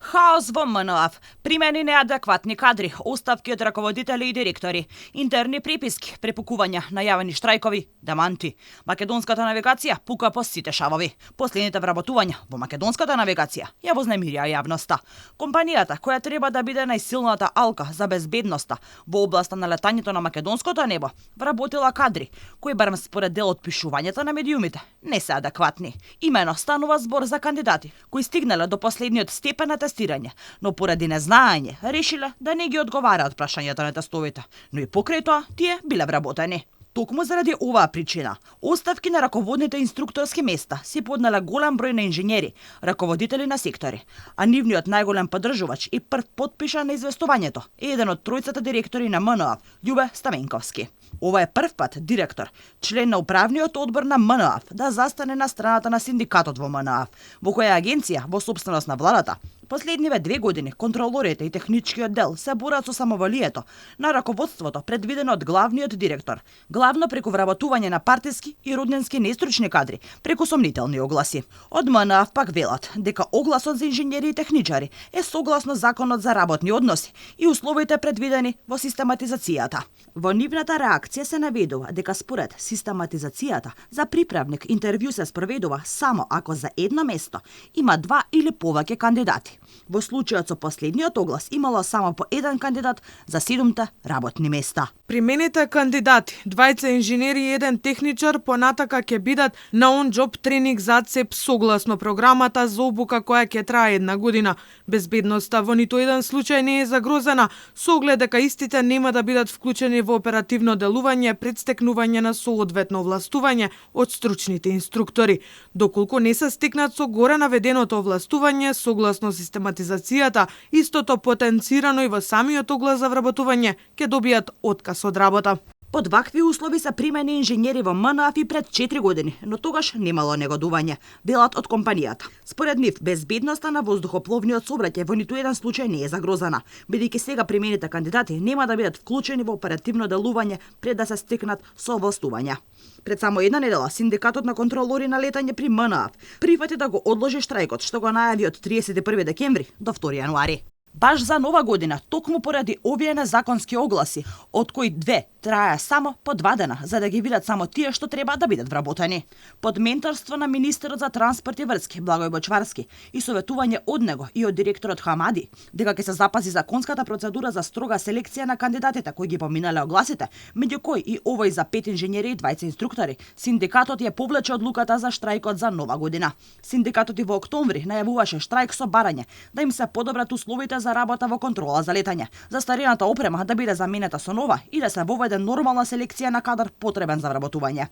Хаос во МНАФ, примени неадекватни кадри, оставки од раководители и директори, интерни приписки, препукувања, најавени штрајкови, деманти. Македонската навигација пука по сите шавови. Последните вработувања во македонската навигација ја вознемирија јавноста. Компанијата, која треба да биде најсилната алка за безбедноста во областа на летањето на македонското небо, вработила кадри кои барем според дел од пишувањата на медиумите не се адекватни. Имено станува збор за кандидати кои стигнале до последниот степен на тестирање, но поради незнаење решиле да не ги одговараат прашањата на тестовите, но и покрај тоа тие биле вработени. Токму заради оваа причина, оставки на раководните инструкторски места се поднале голем број на инженери, раководители на сектори, а нивниот најголем поддржувач и прв потпиша на известувањето е еден од тројцата директори на МНАФ, Љубе Стаменковски. Ова е прв пат директор, член на управниот одбор на МНАФ, да застане на страната на синдикатот во МНАФ, во која агенција во собственост на владата. Последниве 2 години контролорите и техничкиот дел се борат со самоволието на раководството предвидено од главниот директор, главно преку вработување на партиски и роднински нестручни кадри, преку сомнителни огласи. Од МНАФ пак велат дека огласот за инженери и техничари е согласно законот за работни односи и условите предвидени во систематизацијата. Во нивната реакција се наведува дека според систематизацијата за приправник интервју се спроведува само ако за едно место има 2 или повеќе кандидати. Во случајот со последниот оглас имало само по еден кандидат за 7 работни места. Примените кандидати, 2 инженери и 1 техничар, понатака ќе бидат на он-џоб тренинг за ЦЕП согласно програмата за обука која ќе трае 1 година. Безбедноста во ниту еден случај не е загрозена, со оглед дека истите нема да бидат вклучени во оперативно делување пред стекнување на соодветно овластување од стручните инструктори. Доколку не се стекнат со горе наведеното овластување согласно систематизацијата, истото потенцирано и во самиот оглас за вработување, ќе добијат отказ од работа. Под вакви услови се примени инженери во МНАФ и пред 4 години, но тогаш немало негодување, велат од компанијата. Според нив, безбедноста на воздухопловниот сообраќај во ниту еден случај не е загрозена, бидејќи сега примените кандидати нема да бидат вклучени во оперативно делување пред да се стекнат со овластувања. Пред само една недела, синдикатот на контролори на летање при МНАФ прифати да го одложи штрајкот, што го најави од 31 декември до 2 јануари. Баш за нова година, токму поради овие незаконски огласи, од кои 2 трае само по 2 дена, за да ги видат само тие што треба да бидат вработени. Под менторство на министерот за транспорт и врски Благој Бочварски и советување од него и од директорот Хамади, дека ќе се запази законската процедура за строга селекција на кандидатите кои ги поминале огласите, меѓу кои и овој за 5 инженери и 2 инструктори, синдикатот ја повлече одлуката за штрајкот за нова година. Синдикатот и во октомври најавуваше штрајк со барање да им се подобрат условите за работа во контрола за летање, за старината опрема да биде заменета со нова и да се воведе нормална селекција на кадар потребен за вработување.